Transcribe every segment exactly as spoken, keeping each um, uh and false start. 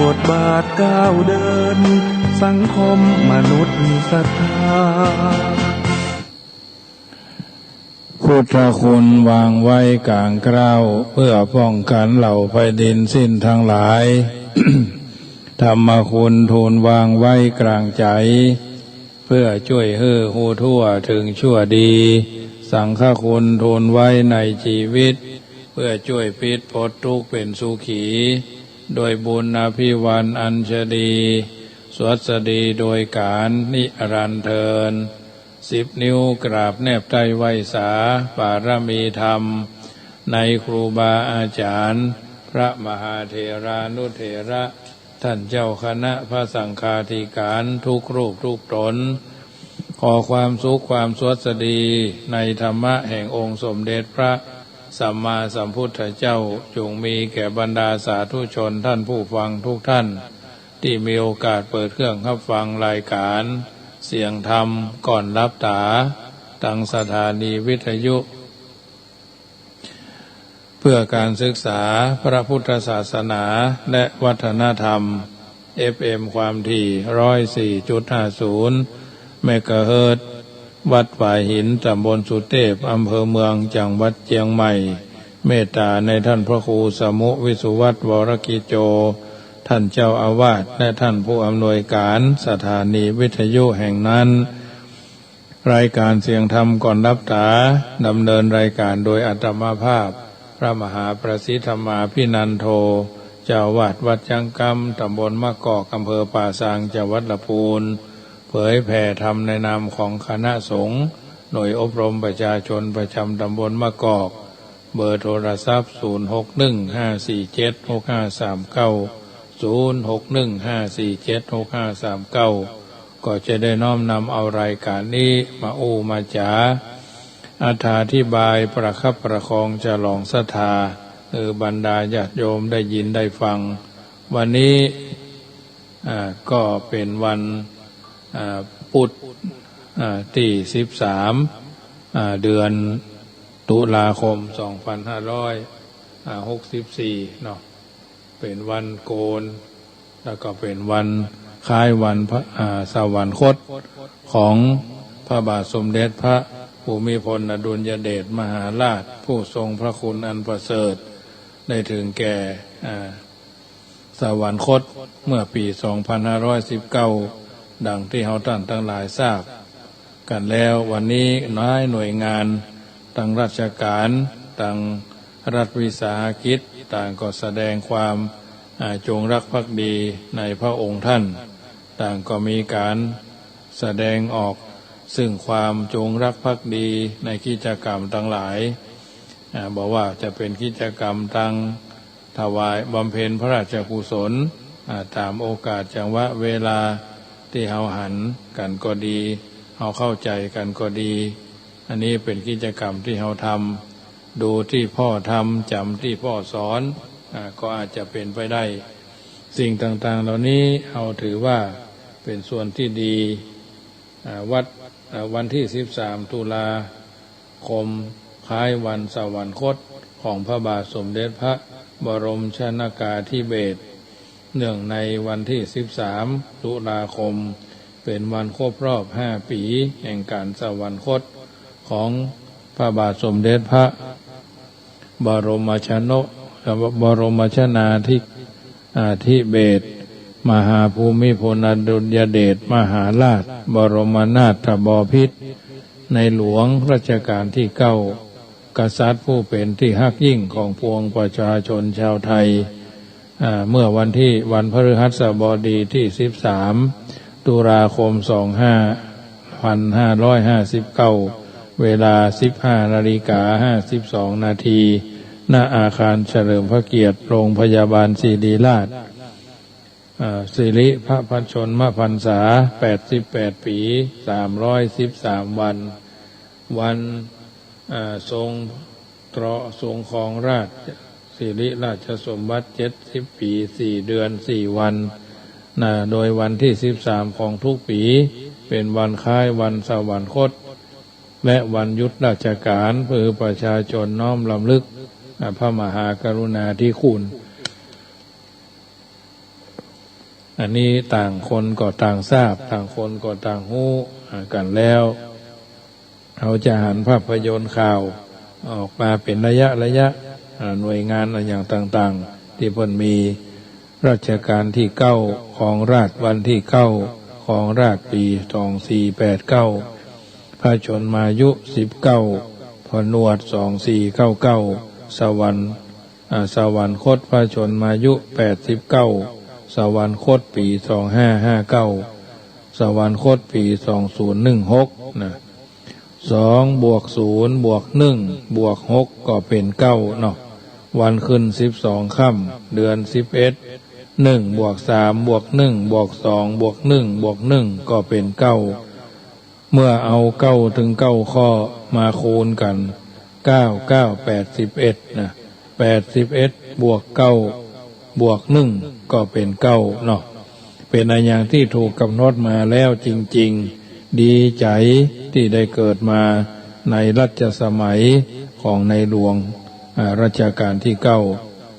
บทบาทก้าวเดินสังคมมนุษย์ศรัทธา พุทธคุณวางไว้ก๋างเกล้า เพื่อป้องกั๋นเหล่าแผ่นดินสิ้นตังหลาย ธรรมคุณทูลวางไว้กลางใจ๋ เพื่อจ้วยหื้อฮู้ทั่วเถิงชั่วดี สังฆคุณทูลไว้ในจีวิต เพื่อจ้วยปิดป๊นตุ๊กข์เป๋นสุขี โดยบุญอภิวาทอัญชลี สวัสดีโดยก๋านนิรันดร์เทอญ สิบนิ้วกราบแนบใต้ไหว้สา ปารมีธรรม ในครูบาอาจ๋ารย์ พระมหาเถรานุเถระ ต้านเจ้าคณะพระสังฆาธิก๋านทุกรูปทุกต๋น ขอความสุขความสวัสดีในธรรมะแห่งองค์สมเด็จพระสัมมาสัมพุทธเจ้า จงมีแก่บรรดาสาธุชนต้านผู้ฟังทุกต้าน ตี้มีโอกาสเปิดเครื่องฮับฟังรายก๋านเสียงธรรมก่อนหลับต๋า ตางสถานีวิทยุ เพื่อก๋านศึกษาพระพุทธศาสนาและวัฒนธรรม เอฟเอ็ม ความถี่ ร้อยสี่จุดห้าศูนย์ เมกะเฮิรตซ์ วัดฝายหิน ต๋ำบลสุเตพ อำเภอเมือง จังหวัดเจียงใหม่ เมตต๋าในต้านพระครูสมุห์ วิสุวัฒน์ วรกิจโจ ต้านเจ้าอาวาส และต้านผู้อำนวยก๋านสถานีวิทยุแห่งนั้น รายก๋านเสียงธรรมก่อนหลับต๋า ดำเนินรายก๋านโดยอาตมาภาพ พระมหาประสิทธิ์ธรรมาภินันโท เจ้าอาวาสวัดจ๊างกำ ต๋ำบลมะกอก อำเภอป่าซาง จังหวัดละปูน เผยแผ่ธรรมในนามของคณะสงฆ์ หน่วยอบรมประชาชนประจำต๋ำบลมะกอก เบอร์โทรศัพท์ ศูนย์หกหนึ่งห้าสี่เจ็ดหกห้าสามเก้า ศูนย์หกหนึ่งห้าสี่เจ็ดหกห้าสามเก้า ก็จะได้น้อมนำเอารายก๋านนี้มาอู้มาจ๋า อธิบายประคับประคองฉลองศรัทธา หื้อบรรดาญาติโยมได้ยินได้ฟัง วันนี้ อ่า ก็เป๋นวัน อ่า พุธ อ่า ตี้สิบสาม อ่า เดือนตุลาคม สองพันห้าร้อยหกสิบสี่ เนาะ เป๋นวันโกน แล้วก็เป๋นวันคล้ายวันพระ อ่า สวรรคตของพระบาทสมเด็จพระภูมิพลอดุลยเดชมหาราช ผู้ทรงพระคุณอันประเสริฐ ได้เถิงแก่ อ่า สวรรคตเมื่อปี๋ สองพันห้าร้อยสิบเก้า ดังตี้เฮาต้านตังหลายทราบกั๋นแล้ว วันนี้หลายหน่วยงาน ตังราชก๋าน ตังรัฐวิสาหกิจ ต่างก็แสดงความ อ่า จงรักภักดีในพระองค์ท่าน ต่างก็มีก๋านแสดงออกซึ่งความจงรักภักดีในกิจกรรมตังหลาย อ่า บ่ว่าจะเป๋นกิจกรรมตัง ถวายบำเพ็ญพระราชกุศล อ่า ต๋ามโอกาสจังหวะเวลาตี้เฮาหันกั๋นก็ดี เฮาเข้าใจ๋กั๋นก็ดี อันนี้เป๋นกิจกรรมตี้เฮาทำ ดูตี้พ่อทำ จ๋ำตี้พ่อสอน อ่า ก็อาจจะเป๋นไปได้ สิ่งต่างๆ เหล่านี้เฮาถือว่าเป๋นส่วนตี้ดี อ่า วัด อ่า วันตี้สิบสามตุลาคม คล้ายวันสวรรคตของพระบาทสมเด็จพระบรมชนกาธิเบศร เนื่องในวันตี้สิบสามตุลาคม เป๋นวันครบรอบห้าปี๋แห่งก๋านสวรรคตของพระบาทสมเด็จพระบรมชนก บรมชนาธิ อ่า ธิเบศร มหาภูมิพลอดุลยเดชมหาราช บรมนาถบพิตร ในหลวงรัชกาลตี้เก้า กษัตริย์ผู้เป๋นตี้ฮักยิ่งของปวงประชาชนชาวไทย อ่า เมื่อวันตี้ วันพฤหัสบดีตี้สิบสามตุลาคม สองห้า พันห้าร้อยห้าสิบเก้า เวลาสิบห้านาฬิกาห้าสิบสองนาที ณ อาคารเฉลิมพระเกียรติโรงพยาบาลศิริราช อ่า สิริพระชนมพรรษา แปดสิบแปดปี๋ สามร้อยสิบสามวัน วัน อ่า ทรงเคราะห์ทรงครองราชย์ สิริราชสมบัติ เจ็ดสิบปี๋ สี่เดือน สี่วัน นะ โดยวันตี้สิบสามของทุกปี๋ เป๋นวันคล้ายวันสวรรคต และวันหยุดราชก๋าน เพื่อประชาชนน้อมรำลึก อ่า พระมหากรุณาธิคุณ อันนี้ต่างคนก็ต่างทราบ ต่างคนก็ต่างฮู้ อ่า กั๋นแล้ว เฮาจะหันภาพยนตร์ข่าวออกมาเป๋นระยะระยะ อ่า หน่วยงานอะหยังต่างๆ ตี้เปิ้นมี รัชกาลตี้เก้า ครองราชย์วันตี้เก้า ครองราชย์ปี๋สองสี่แปดเก้า พระชนมายุสิบเก้า ผนวดสองสี่เก้าเก้า สวรร อ่า สวรรคตพระชนมายุแปดสิบเก้า สวรรคตปี๋สองห้าห้าเก้า สวรรคตปี๋สองศูนย์หนึ่งหก นะ สองบวกศูนย์บวกหนึ่งบวกหกก็เป๋นเก้าเนาะ วันขึ้นสิบสองค่ำ เดือนสิบเอ็ด หนึ่งบวกสามบวกหนึ่งบวกสองบวกหนึ่งบวกหนึ่งก็เป๋นเก้า เมื่อเอาเก้าตึงเก้าข้อมาคูณกั๋น เก้าเก้าแปดสิบเอ็ด นะ แปดสิบเอ็ดบวกเก้าบวกหนึ่งก็เป๋นเก้าเนาะ เป๋นอะหยังตี้ถูกก๋ำหนดมาแล้วจริงๆ ดีใจ๋ตี้ได้เกิดมาในรัชสมัยของในหลวง อ่า รัชกาลตี้เก้า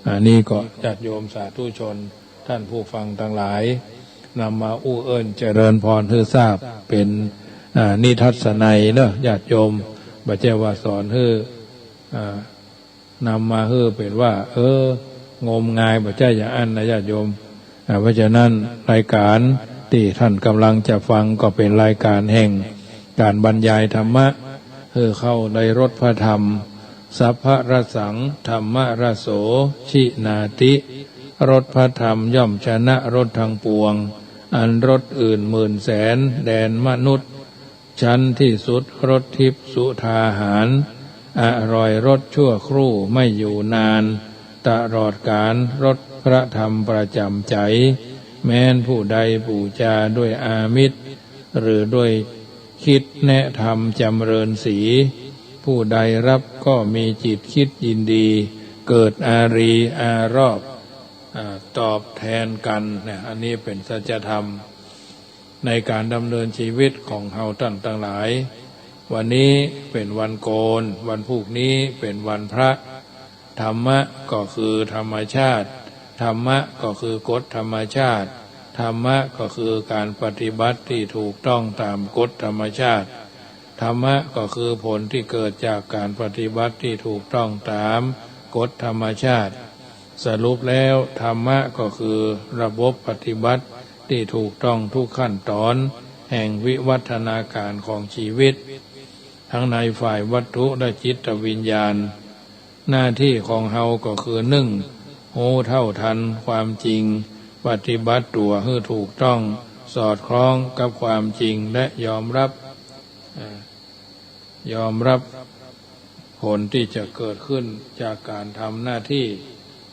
อันนี้ก็ญาติโยมสาธุชน ท่านผู้ฟังตังหลาย นำมาอู้เอิ้นเจริญพรหื้อทราบ เป๋น อ่า นิทัศนัยเนาะ ญาติโยม บ่ใจ้ว่าสอนหื้อ อ่า นำมาหื้อเป๋นว่า เออ งมงาย บ่ใจ้อย่างอั้นนะ ญาติโยม อ่า เพราะฉะนั้นรายก๋านตี้ท่านก่ำลังจะฟังก็เป๋นรายก๋านแห่งก๋านบรรยายธรรมะ หื้อเข้าในรสพระธรรม สัพพะรสสัง ธัมมะรสโส ชินาติ รสพระธรรมย่อมชนะรสทั้งปวง อันรสอื่นหมื่นแสนแดนมนุษย์ ชั้นที่สุดรสทิพย์สุธาหาร อร่อยรสชั่วครู่ไม่อยู่นาน ตลอดกาลรสพระธรรมประจ๋ำใจ๋ แม้นผู้ใดปู๋จาด้วยอามิส หรือด้วยคิดแนะธรรมจ๋ำเริญสี ผู้ใดรับก็มีจิตคิดยินดี เกิดอารีย์อารอบ อ่า ตอบแทนกั๋นนะ อันนี้เป๋นสัจธรรม ในก๋านดำเนินชีวิตของเฮาต้านตังหลาย วันนี้เป๋นวันโกน วันพูกนี้เป๋นวันพระ ธรรมะก็คือธรรมชาติ ธรรมะก็คือกฎธรรมชาติ ธรรมะก็คือก๋านปฏิบัติตี้ถูกต้องต๋ามกฎธรรมชาติ ธรรมะก็คือผลตี้เกิดจากก๋านปฏิบัติตี้ถูกต้องต๋ามกฎธรรมชาติ สรุปแล้วธรรมะก็คือระบบปฏิบัติตี้ถูกต้องทุกขั้นต๋อนแห่งวิวัฒนาก๋ารของชีวิต ทั้งในฝ่ายวัตถุและจิตวิญญาณ หน้าตี้ของเฮาก็คือ นึ่ง ฮู้เท่าตันความจริง ปฏิบัติตั๋วหื้อถูกต้อง สอดคล้องกับความจริง และยอมรับ อ่า ยอมรับผลตี้จะเกิดขึ้นจากก๋านทำหน้าตี้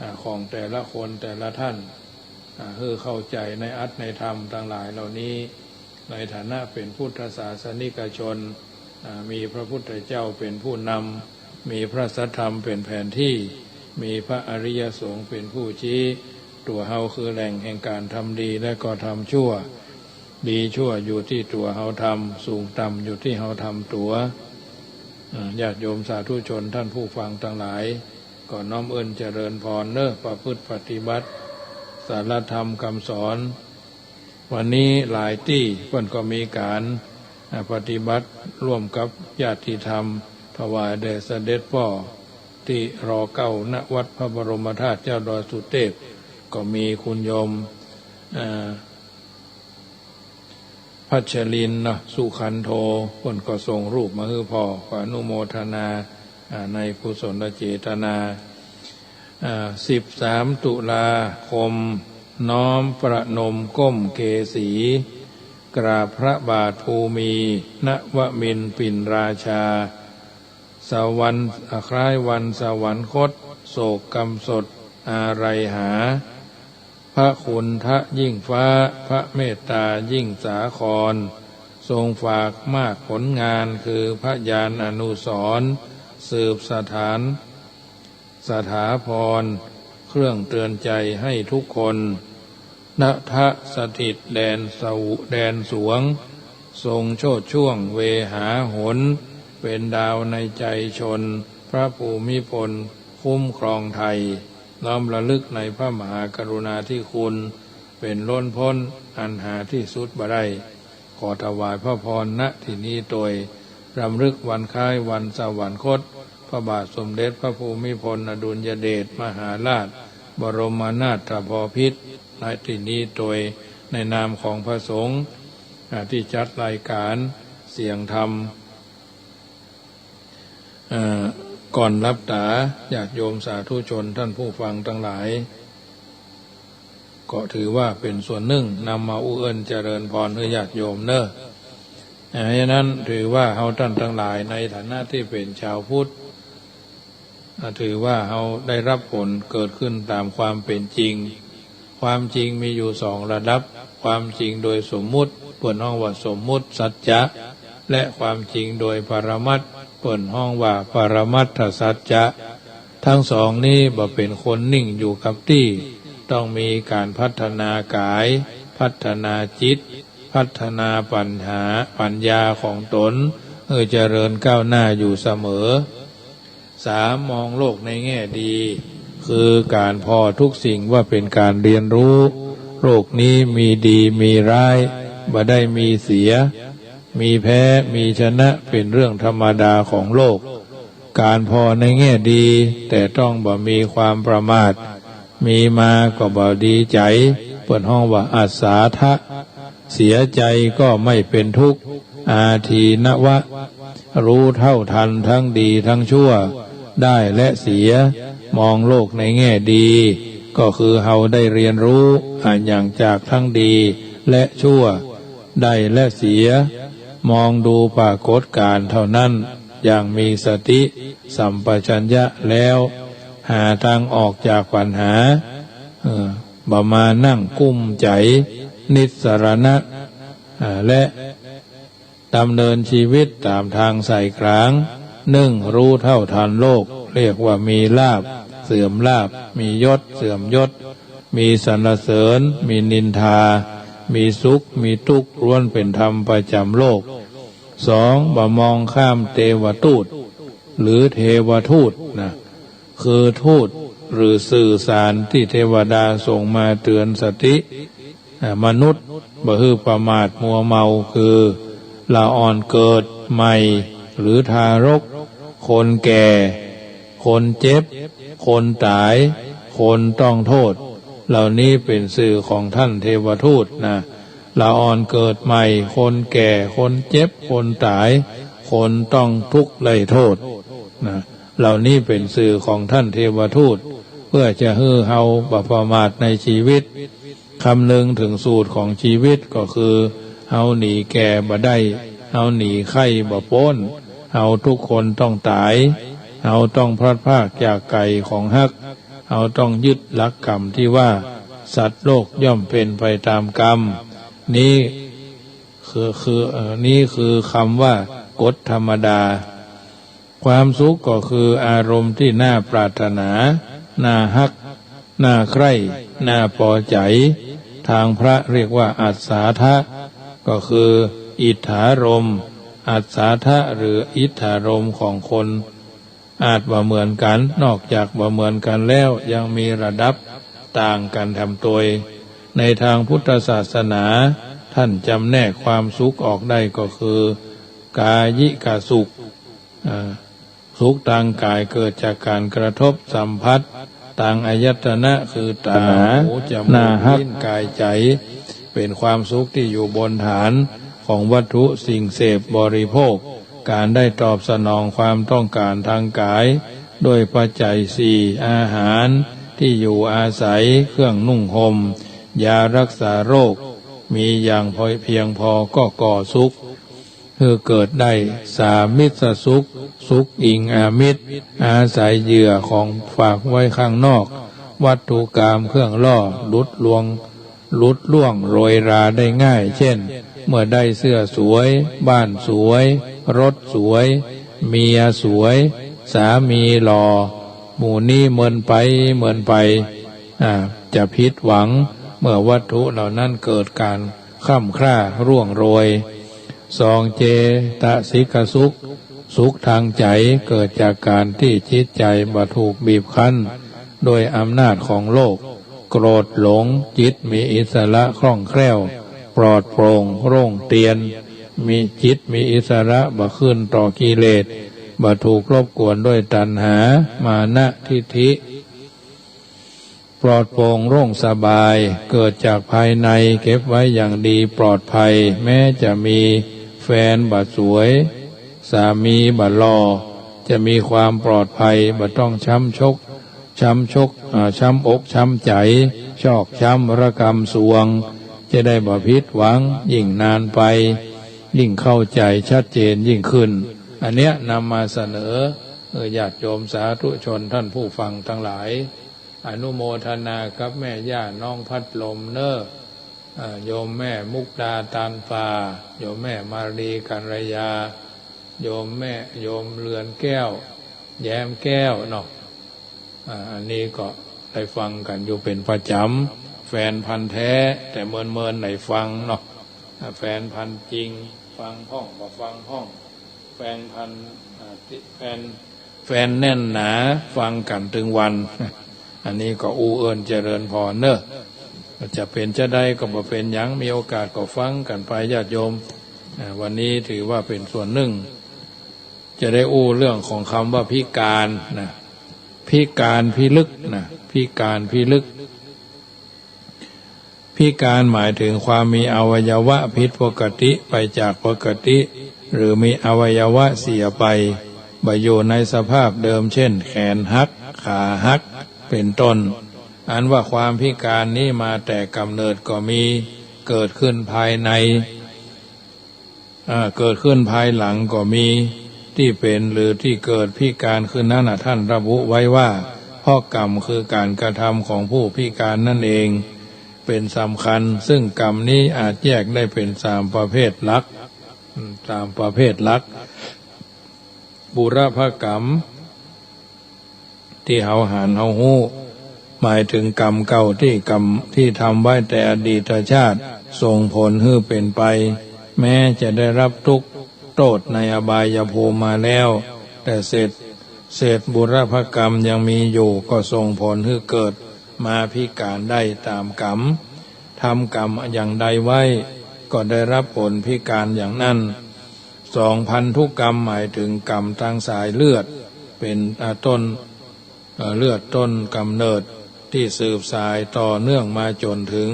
อ่า ของแต่ละคนแต่ละต้าน อ่า หื้อเข้าใจ๋ในอัตถในธรรมตังหลายเหล่านี้ ในฐานะเป๋นพุทธศาสนิกชน อ่า มีพระพุทธเจ้าเป๋นผู้นำ มีพระสัทธรรมเป๋นแผนตี้ มีพระอริยสงฆ์เป๋นผู้ชี้ ตั๋วเฮาคือแหล่งแห่งก๋านทำดีและก็ทำชั่ว ดีชั่วอยู่ตี้ตั๋วเฮาทำ สูงต่ำอยู่ตี้เฮาทำตั๋ว อ่า ญาติโยมสาธุชนต้านผู้ฟังตังหลาย ก็น้อมเอิ้นเจริญพรเน้อ ประพฤติปฏิบัติสารธรรมกำสอน วันนี้หลายตี้เปิ้นก็มีก๋าน อ่า ปฏิบัติร่วมกับญาติธรรม ถวายแด่เสด็จป้อตี้ ร.เก้า ณ วัดพระบรมธาตุเจ้าดอยสุเตพ ก็มีคุณโยม อ่า พัชรินทร์เนาะ สุขันโธ เปิ้นก็ส่งรูปมาหื้อพ่อ ก็อนุโมทนา อ่า ในกุศลเจตนา อ่า สิบสาม ตุลาคม น้อมประนมก้มเกศี กราบพระบาทภูมี นวมินทร์ปิ่นราชา สวรรค์ อ่า คล้ายวันสวรรคต โศกกำสดอาลัยหา พระคุณทะยิ่งฟ้า พระเมตตายิ่งสาคร ทรงฝากมากผลงานคือพยานอนุสรณ์ สืบสถาน สถาพร เครื่องเตือนใจให้ทุกคน ณ ทะสถิตแดนสว แดนสวง ทรงโชติช่วงเวหาหน เป็นดาวในใจชน พระภูมิพลคุ้มครองไทย น้อมระลึกในพระมหากรุณาธิคุณ เป็นล้นป๊น อันหาตี้สุดบ่ได้ ขอถวายพระพร ณ ที่นี้โตย รำลึกวันคล้ายวันสวรรคต พระบาทสมเด็จพระภูมิพลอดุลยเดชมหาราชบรมนาถบพิตร ณ ที่นี้โตย ในนามของพระสงฆ์ อ่า ที่จัดรายการเสียงธรรม เอ่อ ก่อนหลับต๋า ญาติโยมสาธุชนท่านผู้ฟังตังหลาย ก็ถือว่าเป๋นส่วนนึ่งนำมาอู้เอิ้นเจริญพรหื้อญาติโยมเน่อ อ่า ฉะนั้นถือว่าเฮาต้านตังหลายในฐานะตี้เป๋นจาวพุทธ อ่า ถือว่าเฮาได้ฮับผลเกิดขึ้นต๋ามความเป๋นจริง ความจริงมีอยู่สองระดับ ความจริงโดยสมมุติ เปิ้นฮ้องว่าสมมุติสัจจะ และความจริงโดยปรมัตถ์ เปิ้นฮ้องว่าปรมัตถสัจจะ ตึงสองนี้บ่เป๋นคนนิ่งอยู่กับตี้ ต้องมีก๋านพัฒนากาย พัฒนาจิต พัฒนาปัญหา ปัญญาของต๋น หื้อเจริญก้าวหน้าอยู่เสมอ สาม มองโลกในแง่ดี คือก๋านผ่อทุกสิ่งว่าเป๋นก๋านเฮียนฮู้ โลกนี้มีดีมีฮ้าย บ่ได้มีเสีย มีแพ้ มีชนะ เป๋นเรื่องธรรมดาของโลก ก๋านผ่อในแง่ดี แต่ต้องบ่มีความประมาท มีมาก็บ่ดีใจ๋ เปิ้นฮ้องว่าอัสสาทะ เสียใจ๋ก็ไม่เป๋นทุกข์ อาทินนวะ ฮู้เต้าตันตึงดีตึงชั่ว ได้และเสีย มองโลกในแง่ดี ก็คือเฮาได้เฮียนฮู้อะหยังจากตึงดีและชั่ว ได้และเสีย มองดูปรากฏก๋ารณ์เต้านั้นอย่างมีสติสัมปชัญญะแล้ว หาตางออกจากปัญหา เอ่อ บ่มานั่งกุ้มใจ๋ นิสสรณะ อ่า และดำเนินจีวิตต๋ามตางสายก๋าง นึ่ง ฮู้เต้าตันโลก เรียกว่ามีลาภ เสื่อมลาภ มียศ เสื่อมยศ มีสรรเสริญ มีนินทา มีสุข มีตุ๊กข์ ล้วนเป๋นธรรมประจ๋ำโลก สอง บ่มองข้ามเตวทูต หรือเทวทูตนะ คือทูตหรือสื่อสารตี้เตวดาส่งมาเตื๋อนสติ อ่า มนุษย์บ่หื้อประมาทมัวเมา คือ ละอ่อนเกิดใหม่ หรือทารก คนแก่ คนเจ็บ คนต๋าย คนต้องโต้ษ เหล่านี้เป๋นสื่อของต้านเทวทูตนะ ละอ่อนเกิดใหม่ คนแก่ คนเจ็บ คนต๋าย คนต้องทุกข์ได้โต้ษนะ เหล่านี้เป๋นสื่อของต้านเทวทูต เปื้อจะหื้อเฮาบ่ประมาทในจีวิต คำนึงเถิงสูตรของจีวิตก็คือ เฮาหนีแก่บ่ได้ เฮาหนีไข้บ่ป๊น เฮาทุกคนต้องต๋าย เฮาต้องพลัดพรากจากไก๋ของฮัก เฮาต้องยึดหลักกรรมตี้ว่า สัตว์โลกย่อมเป๋นไปต๋ามกรรม นี้คือ คือ เอ่อ นี้คือกำว่ากฎธรรมดา ความสุขก็คืออารมณ์ตี้น่าปรารถนา น่าฮัก น่าใคร่ น่าปอใจ๋ ตางพระเรียกว่าอัสสาทะ ก็คืออิทธารมณ์ อัสสาทะหรืออิทธารมณ์ของคนอาจบ่เหมือนกั๋น นอกจากบ่เหมือนกั๋นแล้วยังมีระดับต่างกั๋นแถมตวย ในตางพุทธศาสนา ต้านจ๋ำแนกความสุขออกได้ก็คือ กายิกสุข อ่า สุขตางก๋ายเกิดจากก๋านกระทบสัมผัสตางอายตนะ คือต๋า หู จ๋มูก ลิ้น ก๋าย ใจ๋ เป๋นความสุขตี้อยู่บนฐานของวัตถุสิ่งเสพบริโภค ก๋านได้ตอบสนองความต้องก๋านตางก๋าย โดยปัจจัยสี่ อาหาร ตี้อยู่อาศัย เครื่องนุ่งห่ม ยารักษาโรค มีอย่างพอ เพียงพอก็ก่อสุข หื้อเกิดได้ สามิสสุข สุขอิงอามิตร อาศัยเหยื่อของฝากไว้ข้างนอก วัตถุกามเครื่องล่อ หลุดลวง หลุดล่วงโรยราได้ง่าย เช่น เมื่อได้เสื้อสวย บ้านสวย รถสวย เมียสวย สามีหล่อ หมู่นี้เมินไป เมินไป อ่า จะผิดหวัง เมื่อวัตถุเหล่านั้นเกิดก๋านคร่ำคร่าร่วงโรย สอง เจตสิกสุข สุขตางใจ๋ เกิดจากก๋านตี้จิตใจ๋บ่ถูกบีบคั้นโดยอำนาจของโลก โกรธหลง จิตมีอิสระคล่องแคล่ว ปลอดโปร่งโล่งเตียน มีจิตมีอิสระ บ่ขึ้นต่อกิเลส บ่ถูกรบกวนด้วยตัณหา มานะ ทิฏฐิ ปลอดโปร่งโล่งสบาย เกิดจากภายใน เก็บไว้อย่างดีปลอดภัย แม้จะมีแฟนบ่สวย สามีบ่หล่อ จะมีความปลอดภัย บ่ต้องช้ำชก ช้ำชก อ่า ช้ำอกช้ำใจ๋ ชอกช้ำระกำสวง จะได้บ่ผิดหวัง ยิ่งนานไป ยิ่งเข้าใจ๋ชัดเจนยิ่งขึ้น อันเนี้ยนำมาเสนอ เออ ญาติโยมสาธุชนท่านผู้ฟังทั้งหลาย อนุโมทนากับแม่ย่าน้องพัดลมเน้อ เอ่อ โยมแม่มุกดาตานป่า โยมแม่มาลีกัลยา โยมแม่ โยมเรือนแก้ว แย้มแก้วเนาะ อ่า อันนี้ก็ได้ฟังกั๋นอยู่เป๋นประจ๋ำ แฟนพันธุ์แท้ แต่เมินๆ ได้ฟังเนาะ อ่า แฟนพันธุ์จริง ฟังพ่องบ่ฟังพ่อง แฟนพันธุ์ อ่า ติ แฟน แฟนแน่นหนา ฟังกั๋นตึงวัน อันนี้ก็อู้เอิ้นเจริญพรเน้อ จะเป๋นจาใดก็บ่เป๋นหยัง มีโอกาสก็ฟังกั๋นไปญาติโยม อ่า วันนี้ถือว่าเป๋นส่วนนึ่ง จะได้อู้เรื่องของกำว่าพิก๋านนะ พิก๋านพิลึกนะ พิก๋านพิลึก พิก๋านหมายเถิงความมีอวัยวะผิดปกติไปจากปกติ หรือมีอวัยวะเสียไป บ่อยู่ในสภาพเดิม เช่น แขนหัก ขาหัก เป๋นต้น อันว่าความพิก๋านนี้มาแต่ก๋ำเนิดก็มี เกิดขึ้นภายใน อ่า เกิดขึ้นภายหลังก็มี ตี้เป๋นหรือตี้เกิดพิก๋านขึ้นนั้นน่ะ ต้านระบุไว้ว่า เพราะกรรมคือก๋านกระทำของผู้พิก๋านนั้นเอง เป๋นสำคัญ ซึ่งกรรมนี้อาจแยกได้เป๋นสามประเภทหลัก อืม สามประเภทหลัก บุรพกรรม ตี้เฮาหันเฮาฮู้ หมายเถิงกรรมเก่าตี้กรรม ตี้ทำไว้แต่อดีตชาติ ส่งผลหื้อเป๋นไป แม้จะได้รับตุ๊กข์โต้ษในอบายภูมิมาแล้ว แต่เศษ เศษบุรพกรรมยังมีอยู่ ก็ส่งผลหื้อเกิดมาพิก๋านได้ต๋ามกรรม ทำกรรมอย่างใดไว้ ก็ได้รับผลพิก๋านอย่างนั้น สอง พันธุกรรม หมายเถิงกรรมตางสายเลือด เป๋น อ่า ต้น เอ่อ เลือดต้นกำเนิด ตี้สืบสายต่อเนื่องมาจ๋นเถิง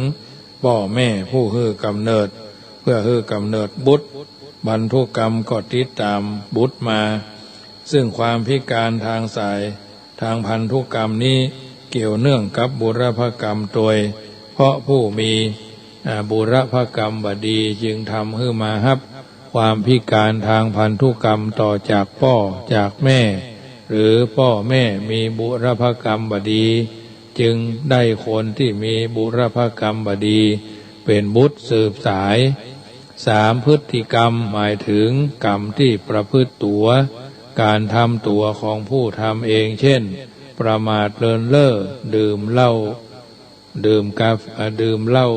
ป้อแม่ผู้หื้อกำเนิด เปื้อหื้อกำเนิดบุตร พันธุกรรมก็ติดต๋ามบุตรมา ซึ่งความพิก๋านตางสาย ตางพันธุกรรมนี้เกี่ยวเนื่องกับบุรพกรรมตวย เพราะผู้มี อ่า บุรพกรรมบ่ดี จึงทำหื้อมาฮับความพิก๋านตางพันธุกรรมต่อจากป้อจากแม่ หรือป้อแม่มีบุรพกรรมบ่ดี จึงได้คนตี้มีบุรพกรรมบ่ดี เป๋นบุตรสืบสาย สาม พฤติกรรม หมายเถิงกรรมตี้ประพฤติตั๋ว ก๋านทำตั๋วของผู้ทำเอง เช่น ประมาทเลินเล่อ ดื่มเหล้า ดื่มกาแฟ อ่า ดื่มเหล้า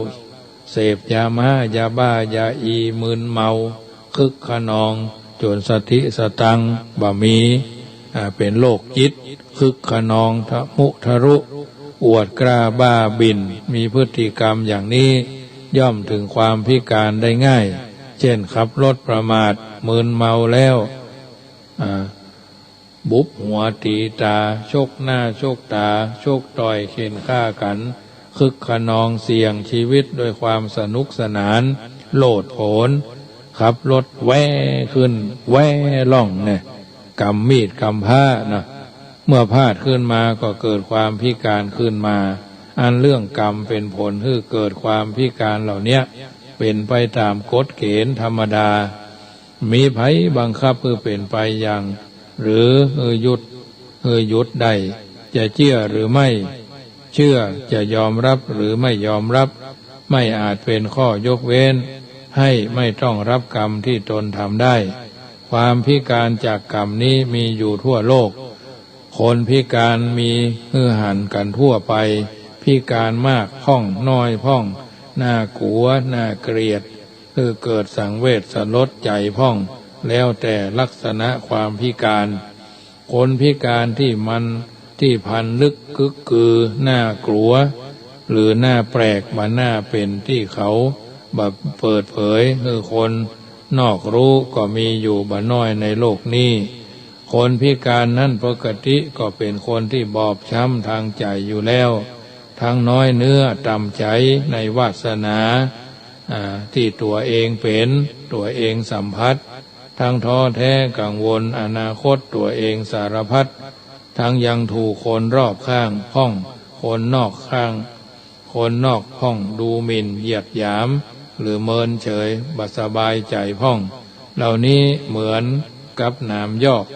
เสพยาม้า ยาบ้า ยาอี มึนเมา คึกคะนอง จ๋นสติสตังค์บ่มี อ่า เป๋นโรคจิต คึกคะนอง ทะมุทะรุ อวดกล้าบ้าบิ่น มีพฤติกรรมอย่างนี้ ย่อมเถิงความพิก๋านได้ง่าย เช่น ขับรถประมาท มึนเมาแล้ว อ่า บุบหัวตี๋ต๋า ชกหน้าชกต๋า ชกต่อยเข่นฆ่ากั๋น คึกคะนองเสี่ยงจีวิตด้วยความสนุกสนาน โลดโผน ขับรถแว่ขึ้นแว่ล่องเนี่ย ก๋ำมีดก๋ำพร้านะ เมื่อพลาดขึ้นมาก็เกิดความพิก๋านขึ้นมา อันเรื่องกรรมเป๋นผลหื้อเกิดความพิก๋านเหล่าเนี้ย เป๋นไปต๋ามกฎเกณฑ์ธรรมดา มีใผบังคับหื้อเป๋นไปอย่าง หรือหื้อหยุด หื้อหยุดได้ จะเจื้อหรือไม่เจื้อ จะยอมรับหรือไม่ยอมรับ ไม่อาจเป๋นข้อยกเว้น หื้อไม่ต้องรับกรรมตี้ตนทำได้ ความพิก๋านจากกรรมนี้มีอยู่ทั่วโลก คนพิก๋านมีหื้อหันกั๋นทั่วไป พิก๋านมากพ่อง น้อยพ่อง น่ากลัว น่าเกลียด หื้อเกิดสังเวชสลดใจ๋พ่อง แล้วแต่ลักษณะความพิก๋าน คนพิก๋านตี้มัน ตี้พันลึกกึกกือ น่ากลัว หรือน่าแปลกบ่น่าเป๋นตี้เขาบ่เปิดเผยหื้อคนนอกฮู้ก็มีอยู่บ่น้อยในโลกนี้ คนพิการนั้นปกติก็เป๋นคนตี้บอบช้ำตางใจ๋อยู่แล้ว ทั้งน้อยเนื้อต่ำใจ๋ในวาสนา อ่า ตี้ตั๋วเองเป๋น ตั๋วเองสัมผัส ทั้งท้อแท้กังวลอนาคตตั๋วเองสารพัด ทั้งยังถูกคนรอบข้างพ่อง คนนอกข้าง คนนอกพ่องดูหมิ่นเหยียดหยาม หรือเมินเฉยบ่สบายใจ๋พ่อง เหล่านี้เหมือนกับหนามยอก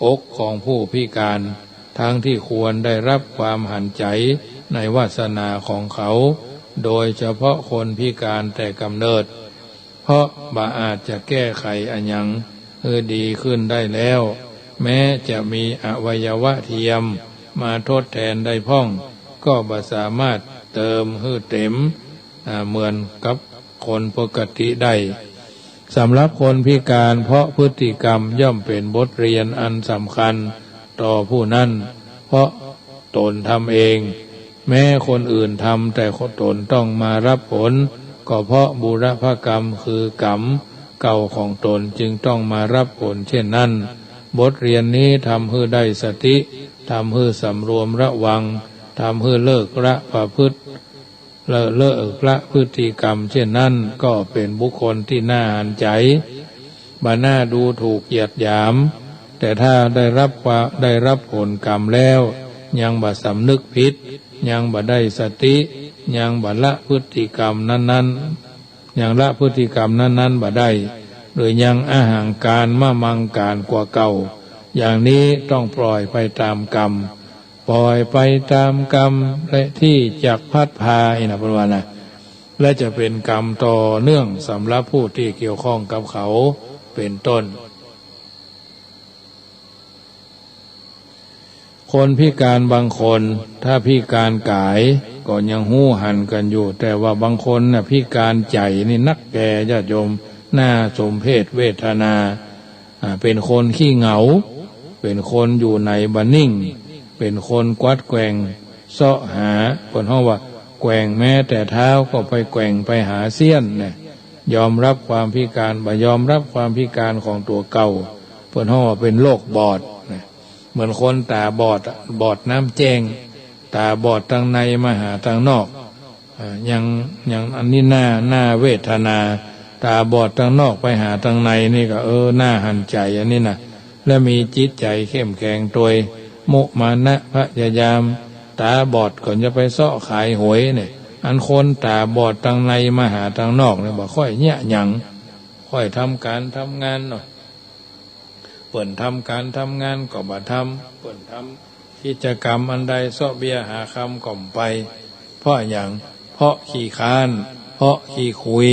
อกของผู้พิการ ทั้งที่ควรได้รับความหันใจ๋ในวาสนาของเขา โดยเฉพาะคนพิการแต่กำเนิด เพราะบ่อาจจะแก้ไขอะหยังหื้อดีขึ้นได้แล้ว แม้จะมีอวัยวะเทียมมาทดแทนได้พ่อง ก็บ่สามารถเติมหื้อเต๋ม อ่า เหมือนกับคนปกติได้ สำหรับคนพิการเพราะพฤติกรรมย่อมเป๋นบทเรียนอันสำคัญต่อผู้นั้น เพราะตนทำเอง แม้คนอื่นทำแต่ตนต้องมารับผล ก็เพราะบุรพกรรมคือกรรมเก่าของตนจึงต้องมารับผลเช่นนั้น บทเรียนนี้ทำหื้อได้สติ ทำหื้อสำรวมระวัง ทำหื้อเลิกละประพฤติ เลิก เลิกละพฤติกรรมเช่นนั้น ก็เป๋นบุคคลตี้น่าหันใจ๋ บ่น่าดูถูกเหยียดหยาม แต่ถ้าได้รับความ ได้รับผลกรรมแล้ว ยังบ่สำนึกผิด ยังบ่ได้สติ ยังบ่ละพฤติกรรมนั้นๆ ยังละพฤติกรรมนั้นๆ บ่ได้ หรือยังอหังการมะมังการกว่าเก่า อย่างนี้ต้องปล่อยไปต๋ามกรรม ปล่อยไปต๋ามกรรม และตี้จักพัดพา อี้นะ เปิ้นว่านะ และจะเป๋นกรรมต่อเนื่องสำหรับผู้ตี้เกี่ยวข้องกับเขา เป๋นต้น คนพิการบางคน ถ้าพิการก๋ายก็ยังฮู้หันกั๋นอยู่ แต่ว่าบางคนน่ะพิการใจ๋นี่นักแก่ ญาติโยม น่าสมเพชเวทนา อ่า เป๋นคนขี้เหงา เป๋นคนอยู่ไหนบ่นิ่ง เป๋นคนกวัดแกว่งเซาะหา เปิ้นฮ้องว่าแกว่งแม้แต่เท้าก็ไปแกว่งไปหาเสี้ยนนะ ยอมรับความพิการ บ่ยอมรับความพิการของตั๋วเก่า เปิ้นฮ้องว่าเป๋นโรคบอดนะ เหมือนคนต๋าบอดอะ บอดน้ำแจ้ง ต๋าบอดตางในมาหาตางนอก อ่า ยัง ยังอันนี้น่า น่าเวทนา ต๋าบอดตางนอกไปหาตางในนี่ก็ เออ น่าหันใจ๋อันนี้นะ และมีจิตใจ๋เข้มแข็งตวย มุมานะพยายาม ต๋าบอดก็จะไปเซาะขายหวยเนี่ย อันคนต๋าบอดตางในมาหาตางนอกเนี่ย บ่ค่อยเยียะหยัง ค่อยทำก๋านทำงานเนาะ เปิ้นทำก๋านทำงานก็บ่ทำ เปิ้นทำกิจกรรมอันใดเซาะเบี้ยหาคำก็บ่ไป เพราะหยัง เพราะขี้คร้าน เพราะขี้คุย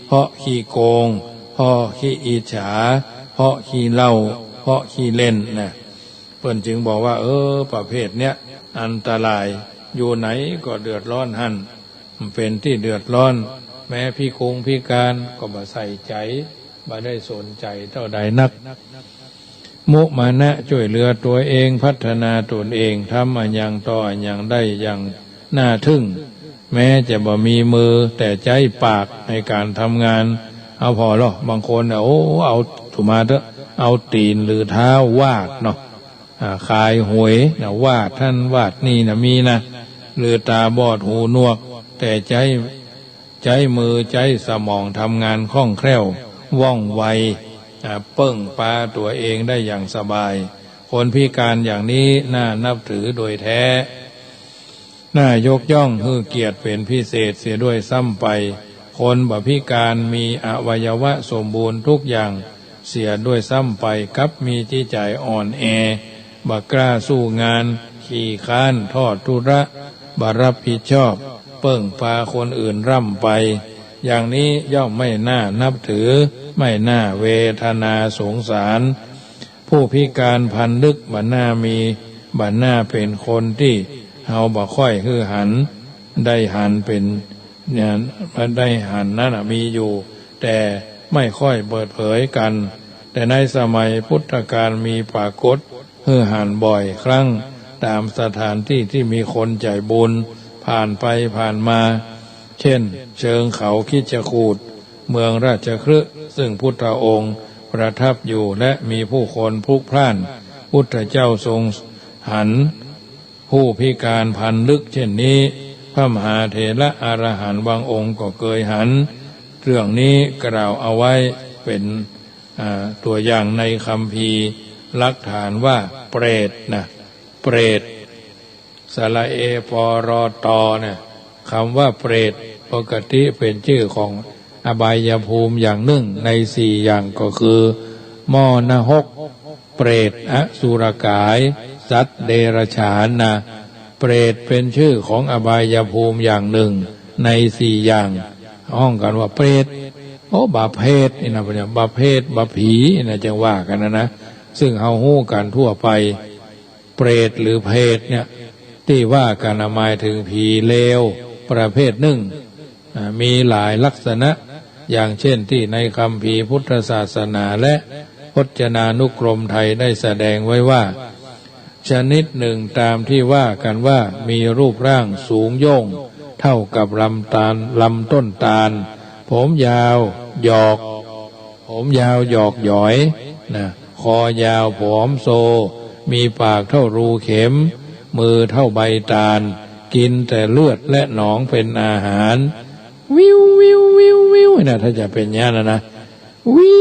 เพราะขี้โกง เพราะขี้อิจฉา เพราะขี้เหล้า เพราะขี้เล่นนะ เปิ้นจึงบอกว่า เออ ประเภทเนี้ยอันตราย อยู่ไหนก็เดือดร้อนหั้น เป๋นตี้เดือดร้อน แม้พิกงพิการก็บ่ใส่ใจ๋ บ่ได้สนใจ๋เต้าใดนัก มุมานะจ้วยเหลือตั๋วเอง พัฒนาตนเอง ทำอะหยังต่ออะหยังได้อย่างน่าทึ่ง แม้จะบ่มีมือ แต่ใจ๊ปากในก๋านทำงาน เอาผ่อลอ บางคนน่ะ โอ้ เอา สุมาเต๊อะ เอาตี๋นหรือเท้าวาดเนาะ อ่า ขายหวยนะ วาดหั้นวาดนี่นะ มีนะ หรือต๋าบอดหูหนวก แต่ใจ๊ ใจ๊มือใจ๊สมองทำงานคล่องแคล่วว่องไว อ่า เปิ้งปาตั๋วเองได้อย่างสบาย คนพิการอย่างนี้น่านับถือโดยแท้ น่ายกย่องหื้อเกียรติเป๋นพิเศษเสียด้วยซ้ำไป คนบ่พิการมีอวัยวะสมบูรณ์ทุกอย่างเสียด้วยซ้ำไป กลับมีจิตใจ๋อ่อนแอ บ่กล้าสู้งาน ขี้คร้านทอดธุระ บ่รับผิดชอบ เปิ้งปาคนอื่นร่ำไป อย่างนี้ย่อมไม่น่านับถือ ไม่น่าเวทนาสงสาร ผู้พิการพันลึกบ่น่ามี บ่น่าเป๋นคนตี้เฮาบ่ค่อยหื้อหัน ได้หันเป๋น เนี่ย ได้หันนั้นน่ะมีอยู่ แต่ไม่ค่อยเปิดเผยกั๋น แต่ในสมัยพุทธกาลมีปรากฏหื้อหันบ่อยครั้ง ต๋ามสถานตี้ตี้มีคนใจ๋บุญ ผ่านไปผ่านมา เช่น เชิงเขาคิชกูฏ เมืองราชคฤห์ ซึ่งพุทธองค์ประทับอยู่ และมีผู้คนพลุกพล่าน พุทธเจ้าทรงหันผู้พิการพลันลึกเช่นนี้ พระมหาเถระอรหันต์บางองค์ก็เกยหัน เรื่องนี้กล่าวเอาไว้เป็น อ่า ตัวอย่างในคัมภีร์ หลักฐานว่าเปรตนะ เปรต สระเอ ปอ รอ ตอ เนี่ย คำว่าเปรตปกติเป็นชื่อของอบายภูมิอย่างนึ่งในสี่อย่างก็คือ หม้อนรก เปรต อสุรกาย สัตว์เดรัจฉานนะ เปรตเป็นชื่อของอบายภูมิอย่างนึ่งในสี่อย่าง ฮ้องกั๋นว่าเปรต โอ้ บ่าเพดนี่นะ บ่าเพด บ่าผีนี่นะ จั่งว่ากั๋นนะนะ ซึ่งเฮาฮู้กั๋นทั่วไป เปรตหรือเพดเนี่ย ตี้ว่ากั๋นนะ หมายถึงผีเลวประเภทนึ่ง อ่า มีหลายลักษณะ อย่างเช่นตี้ในคัมภีร์พุทธศาสนาและพจนานุกรมไทยได้แสดงไว้ว่า ชนิดนึ่งตามตี้ว่ากั๋นว่ามีรูปร่างสูงโย่งเต้ากับลำตาล ลำต้นตาล ผมยาวหยอก ผมยาวหยอกหยอยนะ คอยาวผอมโซ มีปากเต้ารูเข็ม มือเต้าใบตาล กิ๋นแต่เลือดและหนองเป๋นอาหาร วิว วิว วิว วิวนะ ถ้าจะเป๋นอย่างนั้นนะ วี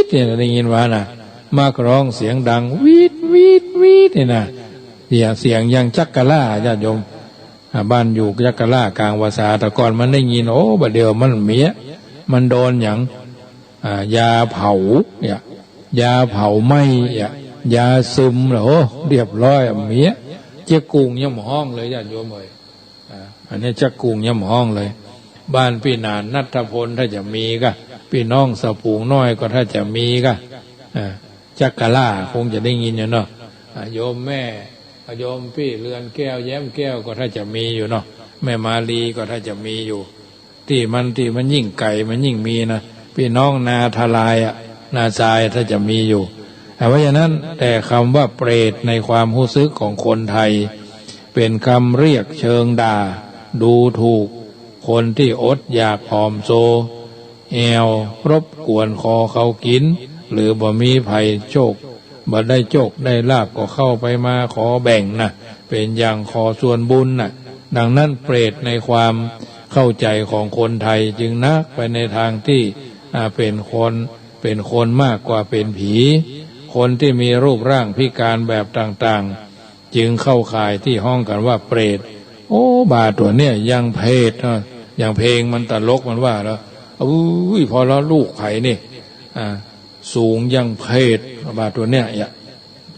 ดเนี่ย ได้ยินว่านะ มักฮ้องเสียงดัง วีด วีด วีดเนี่ยนะ เสียง เสียงอย่างจักกะล้า ญาติโยม อ่า บ้านอยู่จักกะล้ากลางภาษา แต่ก่อนมันได้ยิน โอ้ บ่าเดี่ยวมันเมีย มันโดนอย่าง อ่า ยาเผาเนี่ย ยาเผาไหม้เนี่ย ยาซึมแล้ว โอ้ เรียบร้อยอะ เมีย เจ๊ยกุงยังบ่ฮ้องเลย ญาติโยมเอ๋ย อ่า อันนี้เจ๊ยกุงยังบ่ฮ้องเลย บ้านปี้หนานณัฐพลถ้าจะมีก่ะ ปี้น้องสะปูงน้อยก็ถ้าจะมีก่ะ อ่า จักกะล้าคงจะได้ยินอยู่เนาะ อ่า โยมแม่ โยมปี้เรือนแก้ว แย้มแก้วก็ถ้าจะมีอยู่เนาะ แม่มาลีก็ถ้าจะมีอยู่ ตี้มัน ตี้มันยิ่งไก๋มันยิ่งมีนะ ปี้น้องนาทลายอะ นาซายถ้าจะมีอยู่ อ่า เพราะฉะนั้น แต่กำว่าเปรตในความฮู้สึกของคนไทย เป๋นกำเรียกเจิ่งด่า ดูถูก คนตี้อดอยากผอมโซ แอ่วรบกวนขอเขากิ๋น หรือบ่มีใผโจค บ่ได้โจคได้ลาภก็เข้าไปมาขอแบ่งนะ เป๋นอย่างขอส่วนบุญนะ ดังนั้นเปรตในความเข้าใจ๋ของคนไทยจึงนักไปในตางตี้ อ่า เป๋นคน เป๋นคนมากกว่าเป๋นผี คนตี้มีรูปร่างพิการแบบต่างๆ จึงเข้าข่ายตี้ฮ้องกั๋นว่าเปรต โอ้ บ่าตั๋วเนี่ยยังเพดเนาะ อย่างเพลงมันตลกมันว่าแล้ว อุ้ย พอแล้วลูกใผนี่ อ่า สูงยังเพด บ่าตั๋วเนี่ย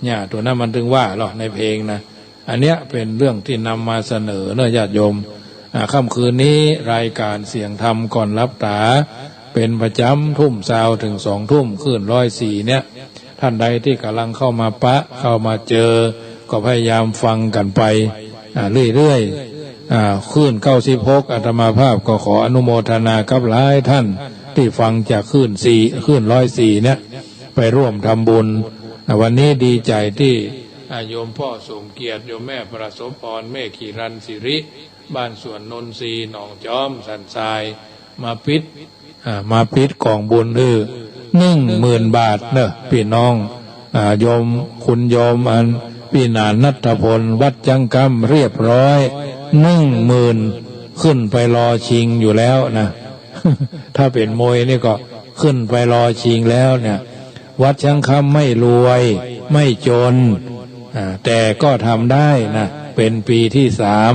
เนี่ย ตั๋วนั้นมันตึงว่าเหรอในเพลงนะ อันเนี้ยเป๋นเรื่องตี้นำมาเสนอเนาะ ญาติโยม อ่า ค่ำคืนนี้รายการเสียงธรรมก่อนหลับต๋า เป๋นประจ๋ำทุ่มซาวเถิงสองทุ่ม คลื่นร้อยสี่เนี่ย ท่านใดตี้ก่ำลังเข้ามาปะ เข้ามาเจอ ก็พยายามฟังกั๋นไป อ่า เรื่อยๆ อ่า คลื่นเก้าสิบหก อาตมาภาพก็ขออนุโมทนากับหลายท่านตี้ฟังจากคลื่นสี่ คลื่นร้อยสี่เนี่ย ไปร่วมทำบุญ อ่า วันนี้ดีใจ๋ตี้ อ่า โยมป้อสมเกียรติ โยมแม่ประสมพร แม่ขีรันสิริ บ้านสวนนนทรีย์ หนองจ๊อม สันทราย มาปิด อ่า มาปิดก๋องบุญ เออ หนึ่งหมื่นบาทเนาะ ปี้น้อง อ่า โยม คุณโยมอันปี้หนานณัฐพล วัดจั๊งกำ เรียบร้อย หนึ่งหมื่น ขึ้นไปรอชิงอยู่แล้วนะ ถ้าเป๋นมวยนี่ก็ขึ้นไปรอชิงแล้วเนี่ย วัดจั๊งกำไม่รวย ไม่จน อ่า แต่ก็ทำได้นะ เป๋นปี๋ตี้สาม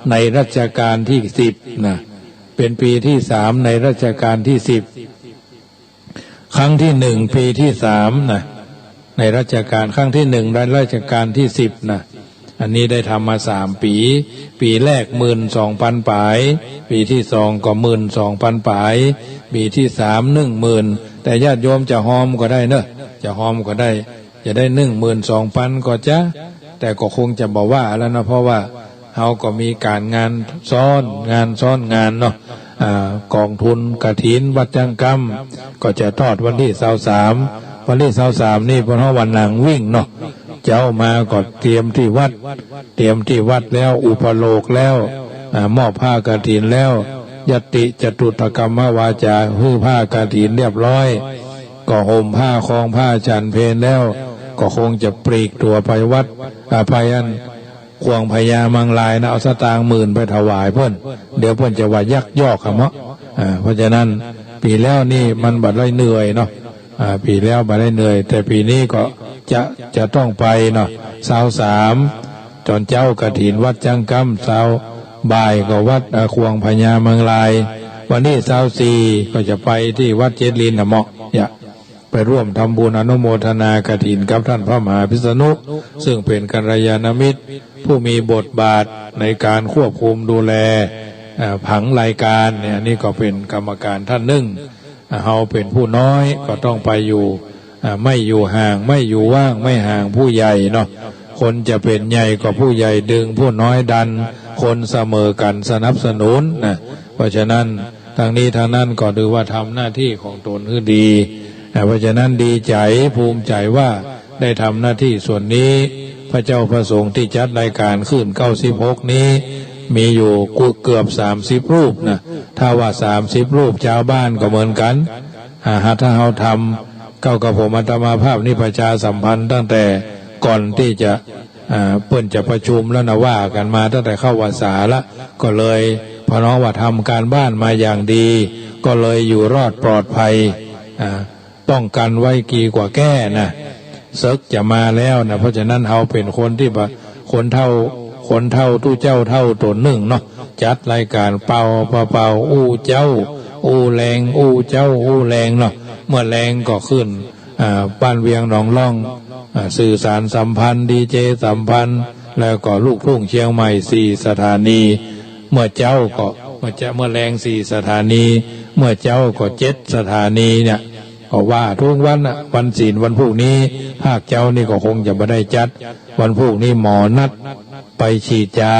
ในรัชกาลตี้สิบนะ เป๋นปี๋ตี้สามในรัชกาลตี้สิบ ครั้งตี้หนึ่งปี๋ตี้สามนะ ในรัชกาล ครั้งตี้หนึ่งในรัชกาลตี้สิบนะ อันนี้ได้ทำมาสามปี๋ ปี๋แรกหมื่นสองปันป๋าย ปี๋ตี้สองก็หมื่นสองปันป๋าย ปี๋ตี้สามหนึ่งหมื่น แต่ญาติโยมจะฮอมก็ได้เนาะ จะฮอมก็ได้ จะได้หนึ่งหมื่นสองปันก็จะ แต่ก็คงจะบ่ว่าแล้วนะ เพราะว่าเฮาก็มีก๋านงานซ้อนงานซ้อนงานเนาะ อ่า ก๋องทุนกฐินวัดจั๊งกำ ก็จะทอดวันตี้ซาวสาม วันตี้ซาวสามนี่เปิ้นฮ้องวันหนังวิ่งเนาะ เจ๊ามาก็เตรียมตี้วัด เตรียมตี้วัดแล้ว อุปโลกแล้ว อ่า มอบผ้ากฐินแล้ว ยัตติจตุตถกรรมวาจา หื้อผ้ากฐินเรียบร้อย ก็ห่มผ้าครองผ้าฉันเพลแล้ว ก็คงจะปลีกตั๋วไปวัด อ่า ไปอัน ข่วงพญามังรายนะ เอาสตางค์หมื่นไปถวายเปิ้น เดี๋ยวเปิ้นจะว่ายักยอกหะเมาะ อ่า เพราะฉะนั้นปี๋แล้วนี่มันบ่ได้เหนื่อยเนาะ อ่า ปี๋แล้วบ่ได้เหนื่อย แต่ปี๋นี้ก็จะ จะต้องไปเนาะ ซาวสาม ต๋อนเจ๊ากฐินวัดจังกำ ซาวบ่ายก็วัด อ่า ข่วงพญามังราย วันนี้ซาวสี่ก็จะไปตี้วัดเจ็ดลินหะเมาะ เนี่ย ไปร่วมทำบุญอนุโมทนากฐินกับท่านพระมหาพิษณุ ซึ่งเป๋นกัลยาณมิตร ผู้มีบทบาทในการควบคุมดูแล เอ่อ ผังรายการเนี่ย อันนี้ก็เป๋นกรรมการท่านนึ่ง เฮาเป๋นผู้น้อยก็ต้องไปอยู่ อ่า ไม่อยู่ห่าง ไม่อยู่ว่าง ไม่ห่างผู้ใหญ่เนาะ คนจะเป๋นใหญ่ก็ผู้ใหญ่ดึง ผู้น้อยดัน คนเสมอกั๋นสนับสนุนนะ เพราะฉะนั้น ทั้งนี้ทั้งนั้นก็ถือว่าทำหน้าตี้ของต๋นหื้อดี อ่า เพราะฉะนั้นดีใจ๋ ภูมิใจ๋ว่าได้ทำหน้าตี้ส่วนนี้ พระเจ้าพระสงฆ์ตี้จัดรายการขึ้นเก้าสิบหกนี้ มีอยู่เกือบสามสิบรูปนะ ถ้าว่าสามสิบรูป จาวบ้านก็เหมือนกั๋น อ่า ถ้าเฮาทำ เก้า กับผมอาตมาภาพนี่ประชาสัมพันธ์ตั้งแต่ก่อนตี้จะ อ่า เปิ้นจะประชุมแล้วนะ ว่ากั๋นมาตั้งแต่เข้าพรรษาละ ก็เลยพะน้องว่าทำการบ้านมาอย่างดี ก็เลยอยู่รอดปลอดภัย อ่า ป้องกันไว้ดีกว่าแก้นะ เสิ็กจะมาแล้วนะ เพราะฉะนั้นเฮาเป๋นคนตี้บ่ คนเฒ่า คนเฒ่าตู้เจ้าเฒ่าต๋นนึ่งเนาะ จัดรายการเป่า เป่า เป่า อู้เจ๊า อู้แลง อู้เจ๊า อู้แลงเนาะ เมื่อแลงก็ขึ้น อ่า บ้านเวียงหนองล่อง อ่า สื่อสารสัมพันธ์ ดีเจสัมพันธ์ แล้วก็ลูกทุ่งเชียงใหม่สี่สถานี เมื่อเจ๊าก็ เมื่อเจ๊า เมื่อแลงสี่สถานี เมื่อเจ๊าก็เจ็ดสถานีเนี่ย ก็ว่าทุกวันน่ะ วันศีลวันพูกนี้ ภาคเจ๊านี่ก็คงจะบ่ได้จัด วันพูกนี้หมอนัดไปฉีดยา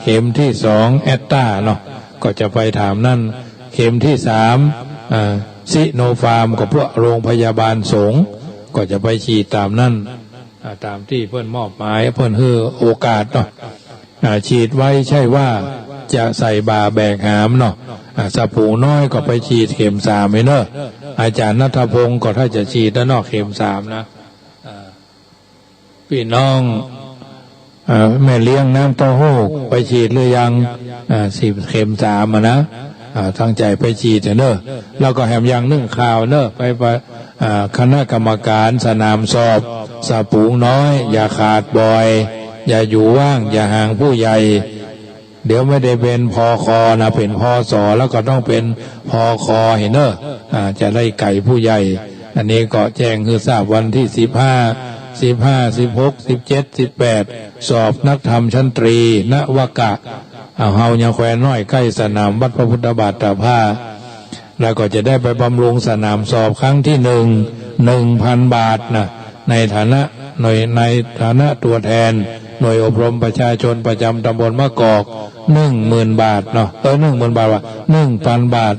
เข็มตี้สองแอสตราเนาะ ก็จะไปต๋ามนั้น เข็มตี้สาม อ่า ซิโนฟาร์ม ก็พวกโรงพยาบาลสงฆ์ ก็จะไปฉีดต๋ามนั้น อ่า ต๋ามตี้เปิ้นมอบหมาย เปิ้นหื้อโอกาสเนาะ อ่า ฉีดไว้ใช่ว่าจะใส่บ่าแบกหามเนาะ อ่า สะปูงน้อยก็ไปฉีดเข็มสามไอ้เนอะ อาจ๋ารย์ณัฐพงศ์ก็ถ้าจะฉีดแล้วเนาะ เข็มสามนะ อ่า ปี้น้อง อ่า แม่เลี้ยงน้ำเต้าหู้ไปฉีดหรือยัง อ่า สิบ เข็มสามอะนะ อ่า ตั้งใจ๋ไปฉีดเถอะเนอะ แล้วก็แหมอย่างนึ่งข่าวเนอะ ไป ไป อ่า คณะกรรมการสนามสอบ สะปูงน้อย อย่าขาดบ่อย อย่าอยู่ว่าง อย่าห่างผู้ใหญ่ เดี๋ยวไม่ได้เป๋น ผค นะ เป๋น พส แล้วก็ต้องเป๋น ผค หั้นเนอะ อ่า จะได้ไก๋ผู้ใหญ่ อันนี้ก็แจ้งหื้อทราบ วันตี้สิบห้า สิบห้า สิบหก สิบเจ็ด สิบแปด สอบนักธรรมชั้นตรี นวกะ อ่า เฮายังแควนน้อย ใก้สนามวัดพระพุทธบาทตากผ้า แล้วก็จะได้ไปบำรุงสนามสอบครั้งตี้หนึ่ง หนึ่งพันบาทนะ ในฐานะ หน่วย ในฐานะตั๋วแทนหน่วยอบรมประชาชนประจ๋ำตำบลมะกอก หนึ่งหมื่นบาทเนาะ เออ หนึ่งหมื่นบาท ว่า หนึ่งพันบาท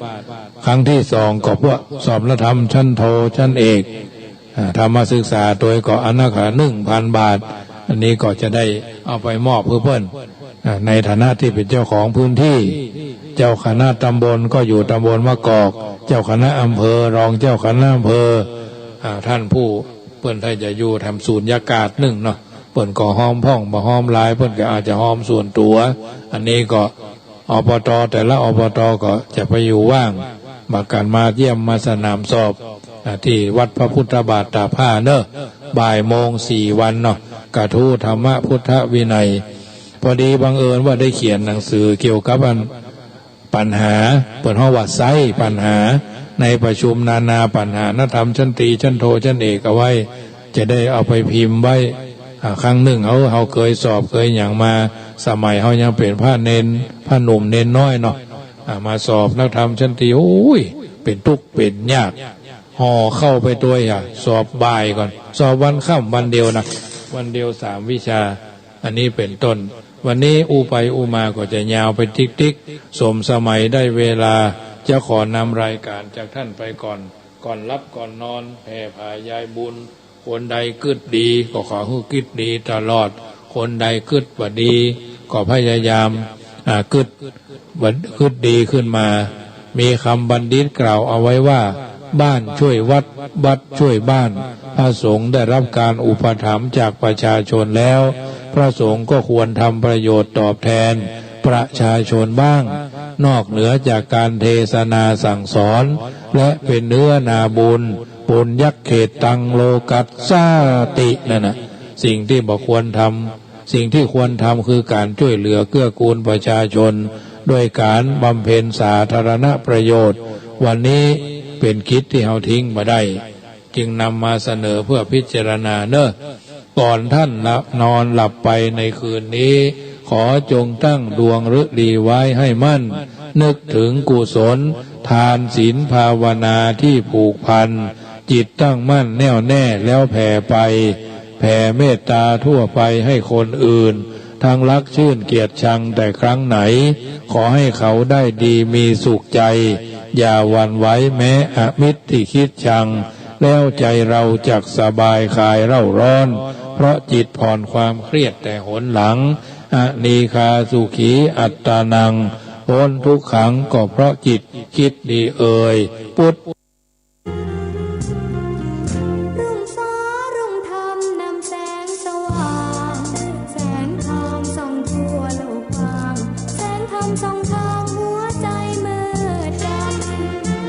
ครั้งตี้สองก็พวกสอบนักธรรมชั้นโท ชั้นเอก อ่า ธรรมศึกษาโตยก็อันนั้นก็หนึ่งพันบาท อันนี้ก็จะได้เอาไปมอบหื้อเปิ้น อ่า ในฐานะตี้เป๋นเจ้าของพื้นตี้ เจ้าคณะตำบลก็อยู่ตำบลมะกอก เจ้าคณะอำเภอ รองเจ้าคณะอำเภอ อ่า ต้านผู้เปิ้นถ้าจะอยู่แถมสูญญากาศนึ่งเนาะ เปิ้นก็ฮอมพ่องบ่ฮอมหลาย เปิ้นก็อาจจะฮอมส่วนตั๋ว อันนี้ก็ อบต แต่ละอบต ก็จะไปอยู่ว่าง มากั๋นมาเยี่ยมมาสนามสอบ อ่า ตี้วัดพระพุทธบาทตากผ้าเนอะ บ่ายโมงสี่วันเนาะ กระทู้ธรรมะพุทธวินัย พอดีบังเอิญว่าได้เขียนหนังสือเกี่ยวกับอัน ปัญหา เปิ้นฮ้องว่าไซร้ปัญหา ในประชุมนานาปัญหานักธรรมชั้นตรี ชั้นโท ชั้นเอกเอาไว้ จะได้เอาไปพิมพ์ไว้ อ่า ครั้งนึ่งเฮา เฮาเกยสอบเกยหยังมา สมัยเฮายังเป๋นพระเณร พระหนุ่มเณรน้อยเนาะ อ่า มาสอบนักธรรมชั้นตรี โอ้ย เป๋นตุ๊กข์เป๋นยาก ห่อข้าวไปตวยอะ สอบบ่ายก่อน สอบวันค่ำวันเดียวนะ วันเดียวสามวิชา อันนี้เป๋นต้น วันนี้อู้ไปอู้มาก็จะยาวไปติ๊กๆ สมสมัยได้เวลา จะขอนำรายการจากท่านไปก่อน ก่อนหลับก่อนนอน แผ่ผายายบุญ คนใดกึ๊ดดีก็ขอหื้อกึ๊ดดีตลอด คนใดกึ๊ดบ่ดีก็พยายาม อ่า กึ๊ด บัณ- กึ๊ดดีขึ้นมา มีคำบัณฑิตกล่าวเอาไว้ว่า บ้านช่วยวัด วัดช่วยบ้าน พระสงฆ์ได้รับการอุปถัมภ์จากประชาชนแล้ว พระสงฆ์ก็ควรทำประโยชน์ตอบแทนประชาชนบ้าง นอกเหนือจากการเทศนาสั่งสอน และเป็นเนื้อนาบุญ ปุญญเขตตังโลกัสสาติ นั่นนะ สิ่งที่บ่ควรทำ สิ่งที่ควรทำคือการช่วยเหลือเกื้อกูลประชาชน โดยการบำเพ็ญสาธารณประโยชน์ วันนี้เป๋นกิจตี้เฮาทิ้งบ่ได้ จึงนำมาเสนอเพื่อพิจารณาเน่อ ก่อนท่านหลับ- นอนหลับไปในคืนนี้ ขอจงตั้งดวงฤดีไว้ให้มั่น นึกถึงกุศล ทานศีลภาวนาที่ผูกพัน จิตตั้งมั่นแน่วแน่แล้วแผ่ไป แผ่เมตตาทั่วไปให้คนอื่น ทั้งรักชื่นเกลียดชังแต่ครั้งไหน ขอให้เขาได้ดีมีสุขใจ อย่าหวั่นไหวแม้อมิตรตี้คิดชัง แล้วใจเราจักสบายคลายเร่าร้อน เพราะจิตผ่อนความเครียดแต่หนหลัง อนีฆาสุขีอัตตานัง พ้นทุกขังก็เพราะจิตคิดดีเอ่ย ปุท